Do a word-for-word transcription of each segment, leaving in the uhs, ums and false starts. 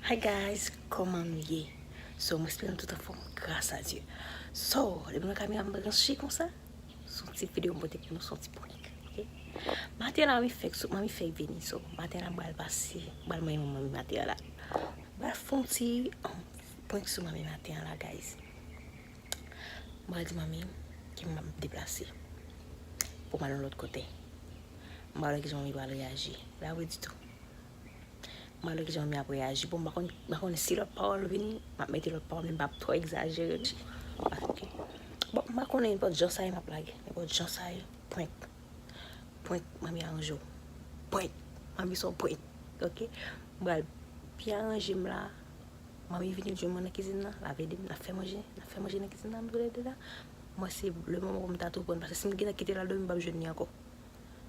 Hi guys, kòman nou ye? So, mwen espere nou tout anfòm, gras a Dye. So, depi nou kamera m branche konsa, se yon ti videyo m pote pou nou, se yon ti prank, ok? Maten la, manmi fèk sou, manmi fèk vini, so, maten la, m pral pase, m pral manje manmi maten la. M pral fè yon ti, um, prank sou manmi maten la, guys. M pral di manmi ke m ap deplase pou m al yon lòt kote. M pa wè kijan manmi pral reyaji. Li pa vre ditou. M pa wè kijan manmi ap reyaji. Bon, m pa konn, m pa konnen si lòt pawòl vini, m ap mete lòt pawòl, men m p ap twò egzajere non. Ok. Bon, m pa konnen nenpòt jan sa ye m ap lage. Nenpòt jan sa ye, prank. Prank, manmi aranje w. Prank. Manmi se yon prank. Ok? M pral byen aranje m la. Manmi vini jwenn mwen nan kizin nan, l ap ede m, n ap fè manje, n ap fè manje nan kizin nan, nou toulède la. Mwen se le moman pou m ta tou pran, paske si m gentan kite l al dòmi, m p ap jwenn li ankò.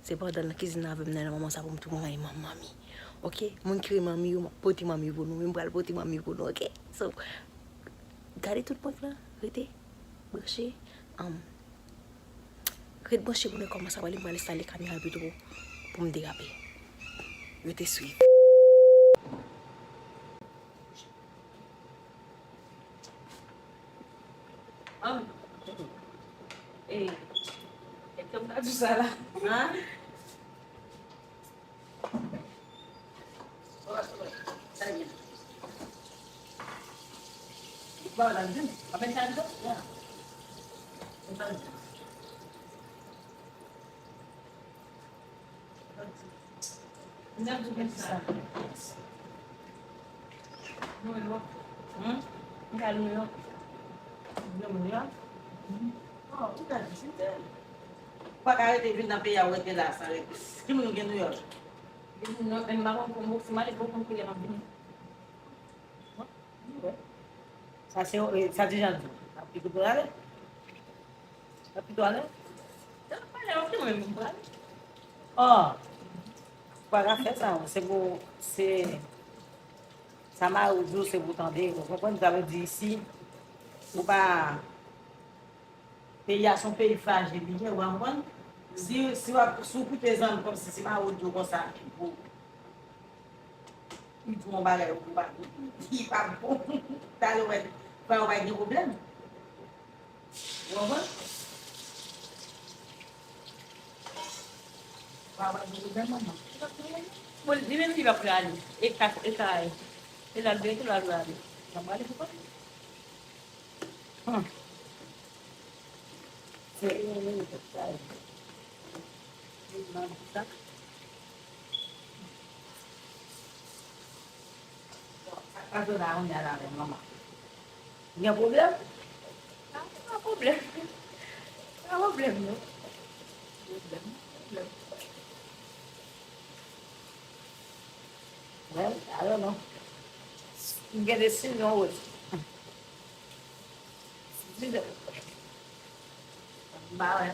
Se pandan l nan kizin nan avè m nan, nan moman sa pou m tou pran manmi. Ok? Moun ki rele manmi yo, m ap pote manmi pou nou, men m pral pote manmi pou nou, ok? So, gade tout prank lan, rete branche. Um, Ret branche pou nou kòman sa prale, m pral enstale kamera pito pou, pou m derape. Rete swiv. Ah. Eh, e kòm ta di sa la. Hein? New York. Hmm? M ka New York. New York? Oh, ou ka vizite. Ou pa ka rete vin nan peyi a, ou rete la san rete. Ki moun ou gen New York? Gen New York, men m pa konn pou m, si m ale pou konn kilè m ap vini. Sa se, eh, sa ti jan di. N ap pito ale. N ap pito ale. Sa n ap pale, ok, mwen menm m prale. Oh. Ou pa ka fè sa, se pou, se, sa mari w di w, se pou tande. Ou konprann sa vle di isi? Ou pa, peyi a se yon peyi frajil li ye, ou pa konprann? Si, si w ap, si w koute zanmi kòmsi se mari w di w konsa, pou li di w yon bagay, ou pa, li pa bon. Talè w wè, frè w pa gen pwoblèm. Ou konprann? Frè w pa gen pwoblèm, manman. Bon, li menm li pa prale. E ka, e ka, e la l veye tou la l prale. L ap prale pou kòl li. Hmm. Se li menm li tèt chaje. Li mande sa. Bon, sa k pase la kounye a la menm, manman? Gen pwoblèm? Pa, pa pwoblèm. Pa pwoblèm, non. Pwoblèm, pwoblèm. Well, I don't know. M gen desizyon, wi. Desizyon. M pa wè.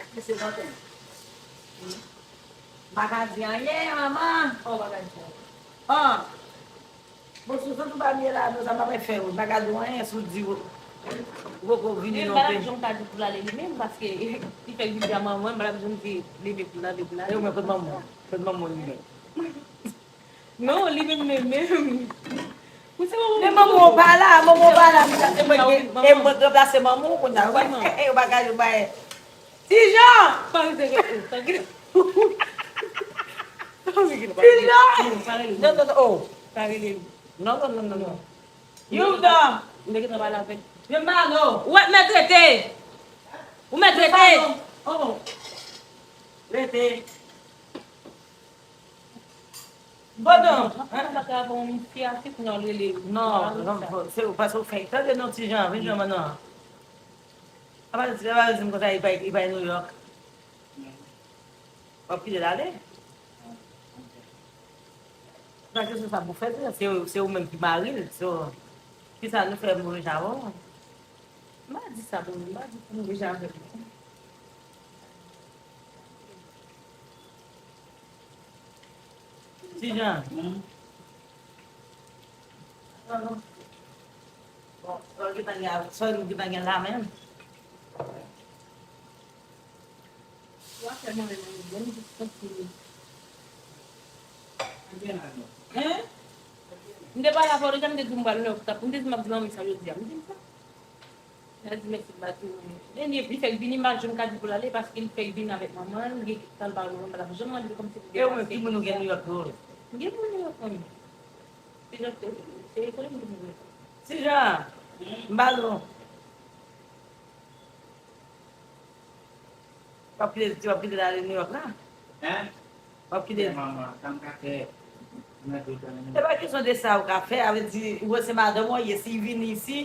Ak ki se tante m. M pa ka di anyen, manman. Oh, m pa ka di anyen. Oh. Bon, si w santi w pa byen la, non, sa m pa pral fè w. M pa ka di w anyen si w di w, ou poko vini non. Men m pa t ap janm ka di pou l ale li menm, paske li fèk vin di a manman, m pa t ap janm di leve pou l ale, pou l ale. E ou menm, kot manman w? Kot manman w li menm? Non, li menm, menm, menm. Ou se manman. Men manman w pa la, manman w pa la, m ta se mwen ki, e mwen k ranplase manman w kounye a. Wi, man. E ou pa ka di w pa. Ti Jan! Pa rive, pa rive. Pa rive. Ti Jan! Non, pa rele li. Non, non, non, oh. Pa rele li. Non, non, non, non, non. Youvda! M te gentan pale avè l. Youvda, non. Ou mèt rete! Ou mèt rete! Oh. Rete. Bon, non. An, sa ka bon, fi a, fi pou nou rele. Non, non, se paske w fenk tande non, Ti Jan, vin jwenn mwen non. Apa, apa di m konsa, li bay, li bay New York. W ap kite l ale? Paske se sa pou fè, se, se ou menm ki mari l, so, kisa nou fè move jan avè w? M pa di sa pou nou, m pa di pou move jan avè nou. Ti Jan. Bon, sa w gentan gen, sa w gentan gen la menm. W ap fè mwen menm, menm, jis tranquille. Hein? M te pale avè w deja, m te di w m pral Nouyòk, m te di m ap di manmi sa jodi a. M di l sa. L a di mèsi, m pa di w. Dènye, li fèk vini, m pa janm ka di pou l ale, paske li fèk vini avèk manman l, li gen tan l pa wè manman l, m pa t ap janm mande l kòmsi li te pase. E ou menm, ki moun ou gen Nouyòk tou? M gen moun Nouyòk, manmi. Se jan, se, se kote m gen Nouyòk. Se jan, m pa di w. W ap kite, w ap kite l ale Nouyòk la? Hein? W ap kite l. Manman, sa m ka fè? Mwen di w sa, mwen. Se pa kesyon de sa ou ka fè, sa vle di, ou wè se madanm ou ye, si l vini isi,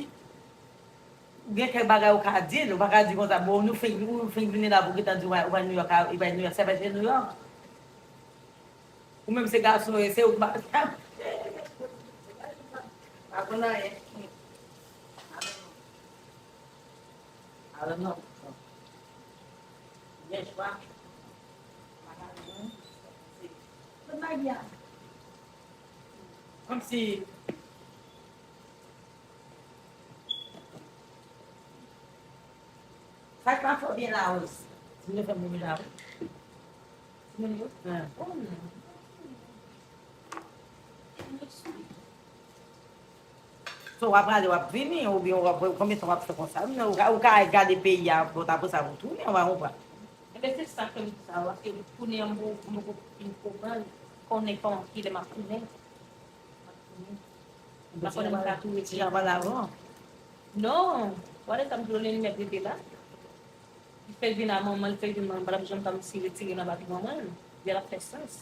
ou gen kèk bagay ou ka di l, ou pa ka di konsa, bon, nou fenk, ou fenk vini la pou gentan di, ou bay Nouyòk, ou bay Nouyòk, se pa se Nouyòk. Ou menm se gason, e se ou ki pa. Pa konn anyen. I don't know. Gen chwa. Tout magi a. Kòmsi. Sa k pa fò byen la, Rose? Timoun yo fè move la, wi. Timoun yo? Ah. Oh, non. So, w ap prale, w ap vini, oubyen w ap, konbyen tan w ap fè konsa? Ou ka, ou ka gade peyi a, bon, apre sa, ou tounen, w a konprann. Enben, se sa k fè m di sa, paske tounen an, m poko, m poko fin konprann, konnen kòman, kilè m ap tounen. M ap tounen. M pa konnen m ka tou rete. Ti jan pale avan. Non, w a de sa m di w, Lenny mèt rete la. Li fèk vin a manman l, li fèk vin manman l, m pa t ap janm ta m si retire nan bak manman l. Li al ap fè sans.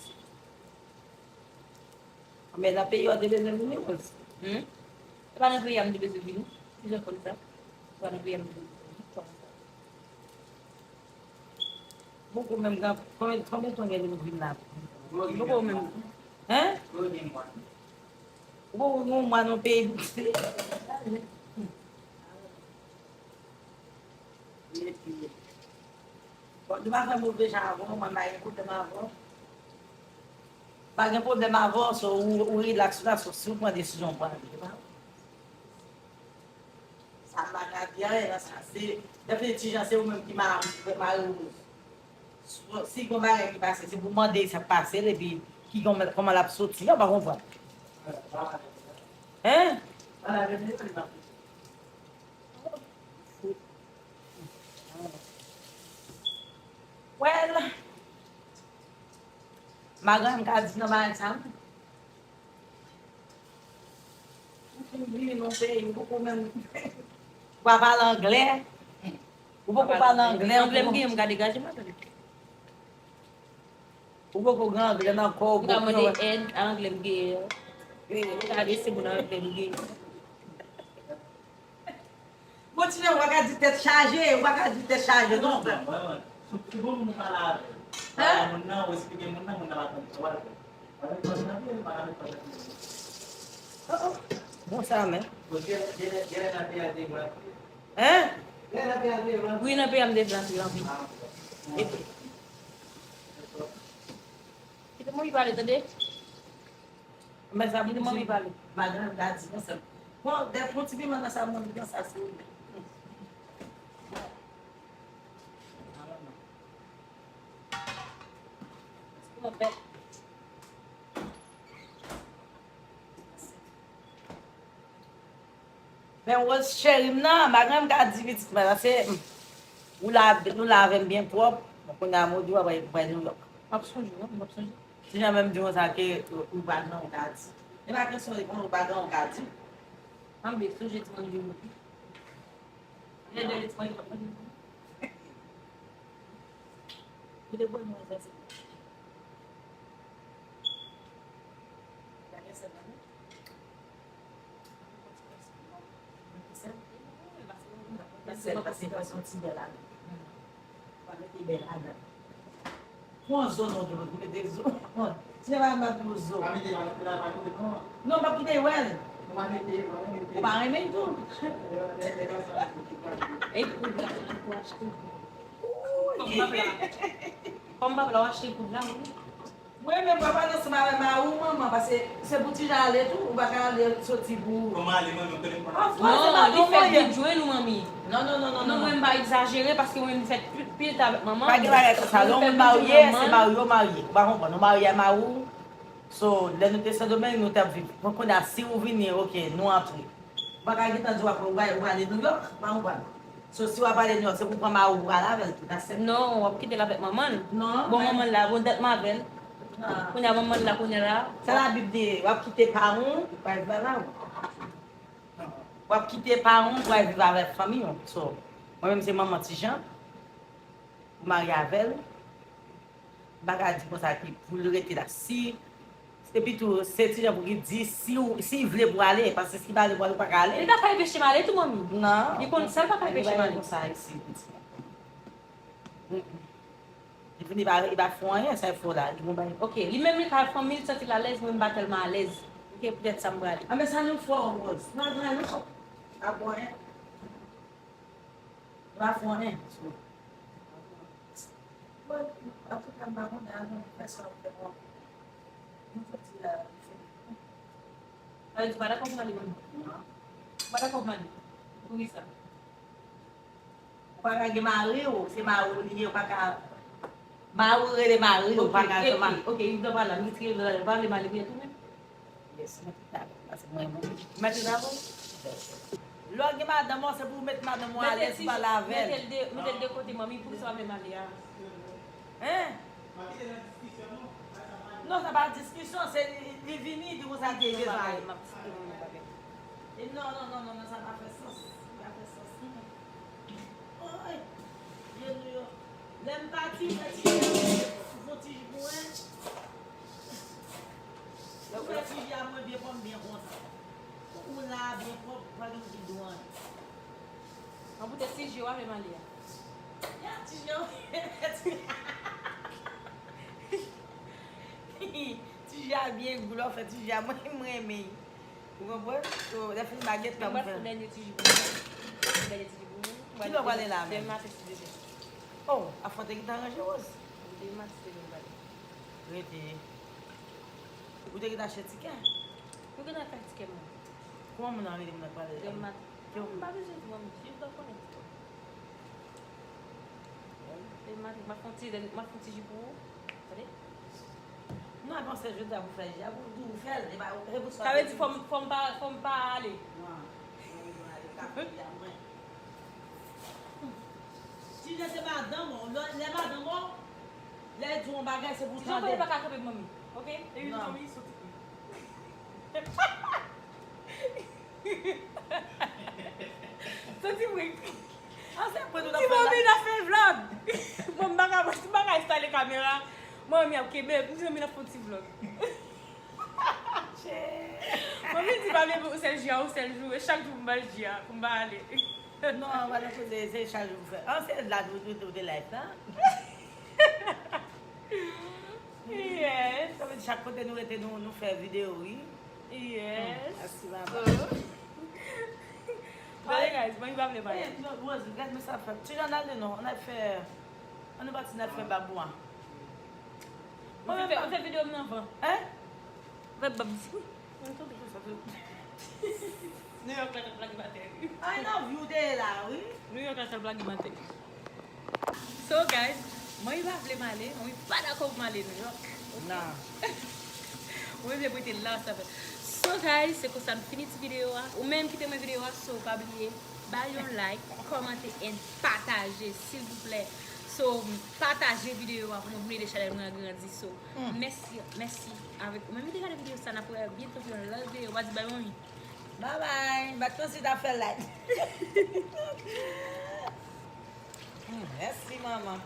Men nan peyi w te bezwen vini, Rose? Hmm? Se pa nan peyi a m te bezwen vini. Kijan w konn sa? Se pa nan peyi a m te bezwen vini. Kòman sa? Poko menm gen, konbyen, konbyen tan gen depi w vin la? Poko menm. Hein? Ou poko gen yon mwa nan peyi. Bon, nou pa fè move jan avè w, mwen pa gen pwoblèm avè w. Pa gen pwoblèm avè w, so ou, ou rilaks la, so si w pran desizyon, w pran li. Sa m pa ka di anyen nan sa. Se, definitivman, se ou menm ki mari, mari Rose. Si gon bagay ki pase, se pou mande sa k pase l, epi ki, kòman, kòman l ap soti an, w pa konprann. Hein? Well, m pa gen anyen m ka di nan bagay sa, non. Ou fin vini nan peyi, ou poko menm. Ou pa pale anglè. Ou poko pale anglè. Anglè m gen, m ka degaje m avè l. Ou poko gen anglè nan kò w. M ka mande èd a anglè m gen. M ka adrese moun anglè m gen. Bon, ti nèg, ou pa ka di tèt chaje, ou pa ka di tèt chaje, non. Hein? Hein? Bon, sa, men. Hein? Wi, nan peyi a m te vle antre anpil. Epi, kite mwen pale, tande? Men sa pou di, madanm ta di konsa. Bon, dèf yon ti piman nan sa, mwen, nan sa, si w vle. Men Rose cheri m nan, pa gen m ka di pitit mwen, paske, hmm, ou la, nou lave m byen pwòp. Bon, kounye a m di w ap al Nouyòk. M ap sonje w, m ap sonje. Ti jan menm di konsa ke ou pa gen yon ka di. E pa kesyon de konn ou pa gen yon ka di. Anben, sonje ti manje w. Lè de ti manje w. Ou te pran mwen sa se. Pa gen sèl la non. Sèl, paske fò se yon ti bèl ladan. Fò mete bèl ladan. Pran zo non, Djoulo, ki mete zo. Ti nèg pa mèt nou zo. Non, m ap kite wè l. Ou pa renmen l tou. E pou la, pou achte. Kòm papa la, w achte poud la, wi. Mwen menm, papa nan ansanm avè mari w, manman, paske se pou ti jan ale tou, ou pa ka ale soti pou. Kòman ale, manman, telefòn? An Frans, se pa non, li fèk vin jwenn ou, manmi. Non, non, non, non, non, mwen m pa egzajere, paske mwen m fè pil, pil tan avèk manman. Pa gen bagay konsa, lè yon moun marye, se mari yo marye. Ou pa konprann, ou marye a mari w, So, lè nou te Sendomeng, nou t ap viv. Bon, kounye a, si ou vini, oke, nou antre. Ou pa ka gentan di w ap, ou va, ou va ale Nouyòk, pa ou pral. So, si w ap ale Nouyòk, se pou pran mari w pou w ale avè l tou, that's it. Non, w ap kite l avèk manman l. Non, bon, men manman l la, bon, dat m avè l. Ah. Kounye a, manman l la, kounye a la. Sa Labib di, w ap kite paran w, w al viv avè w. W ap kite paran w, w al viv avèk fanmi w. So, mwen menm se manman Tijan, ou marye avè l. M pa ka di konsa ki pou l rete la. Si, epi tou, se Tijan pou ki di si w, si l vle pou ale, paske si l pa vle pou ale, ou pa ka ale. Li pa ka enpeche m ale tou, manmi. Non. Li konn sa, l pa ka enpeche m ale. Konsa isi, pitit. Mm-mm. Li vini, li pa, li pa fè anyen, sa l fè w la, li gon bagay. Ok, li menm li ka fanmi l santi l alèz, mwen m pa tèlman alèz. Ok, poutèt sa m prale. A, men sa nou fè w, Rose. Nou pa gen anyen, non. Pa gen anyen. Nou pa fè anyen. Bon, antouka, m pa konnen, a, nou fè sa w fè, bon. Nou fè ti la, nou fè. Sa vle di, ou pa dakò pou m ale, manmi? Non. Ou pa dakò pou m ale? Poukisa? Ou pa ka gen mari w, se mari w li ye, ou pa ka, mari w rele mari w, ou pa ka gen mari. Ok, ok, ok, Yves Dopala, m di ki Yves Dopala, ou pa vle m ale byen tou menm? Yes, mwen te dakò, paske mwen menm. Mwen te dakò? Lè w gen madanm ou, se pou w met madanm ou alèz, pale avè l. Mete l de, mete l de kote, manmi, poukisa w pa vle m ale a? Hein? Non, sa pa diskisyon, se li, li vini, di konsa li te bezwen ale. E non, non, non, non, non, sa pa fè sans. Sa pa fè sans. Oy, je nou yo. Lè m pati, m fè ti je a mwen, fon ti ji pou mwen. Ou fè ti je a mwen byen pwòp, m byen kontan. Ou la byen pwòp, pa gen moun ki di w anyen. An poutèt ti je w ap vle m ale a. Ya, ti je w. Ti je a byen gou, lè w fè ti je a, mwen, mwen renmen. Ou konprann? So, lè fini bagèt la, mwen fè. Mwen fè dènye ti ji pou mwen. Mwen fè dènye ti ji pou mwen. Kilè w prale la menm? Demen maten, si Dye vle. Oh, afè w te gentan ranje, Rose? Demen maten, si Dye vle, m prale. Rete. Ou te gentan achte tikè? Mwen gentan achte tikè, mwen. Kòman moun nan rele moun nan prale? Demen maten. Mwen pa bezwen di, mwen, m pa konnen. Demen maten, m ap fè yon ti, m ap fè yon ti ji pou ou. Tande? Non, e pa yon sèl jodi a pou fè, jodi a pou di ou fè l, e pa, e pou sa. Sa vle di fò m, fò m pa, fò m pa ale. Non, fò m ale, ka fè a mwen. Ti jan se madanm ou, lè, lè madanm ou, lè di yon bagay, se pou tande. Ti jan konnen pa ka kanpe manmi, ok? Epi manmi soti. Soti vre. An se pwen nou t ap fè la. Di manmi n ap fè vlog. Bon, m pa ka, m pa ka enstale kamera. Manmi ap kenbe m. Di manmi n ap fè yon ti vlog. Manmi di pa vle yon sèl jou, yon sèl jou. E chak jou pou m ba l ji a, pou m pa ale. Non, pa nan koze, se chak jou pou fè. An se la nou, nou, nou te live la. Yes. Sa vle di chak kote nou rete, nou, nou fè videyo, wi. Yes. Hmm, mèsi, baba. So, ale, guys, bon, li pa vle pale. Eh, non, Rose, gad men sa fè. Ti jan ale non, ann al fè, ann nou pati, ann al fè bab ou a. Ou fè, ou fè videyo m nan van. Hein? Ou fè bab di. Mwen tonbe. Nouyòk la t ap lage m atè, wi. I love you, te la, wi. Nouyòk la t ap lage m atè. So, guys, manmi pa vle m ale, manmi pa dakò pou m ale Nouyòk. Ok? Nah. Manmi vle m rete la, sa fè. So, guys, se konsa n fini ti videyo a. Ou menm ki te renmen videyo a, so, pa bliye, ba l yon like, kòmante and pataje, silvouplè. So, pataje videyo a pou nou vin ede chanèl mwen an grandi. So, mèsi, mèsi avèk ou menm ki te gade videyo sa, n ap wè byento pou yon lòt videyo. W a di bay manmi. Bye bye. Bat konsi ta fè like. Hmm, mèsi, manman.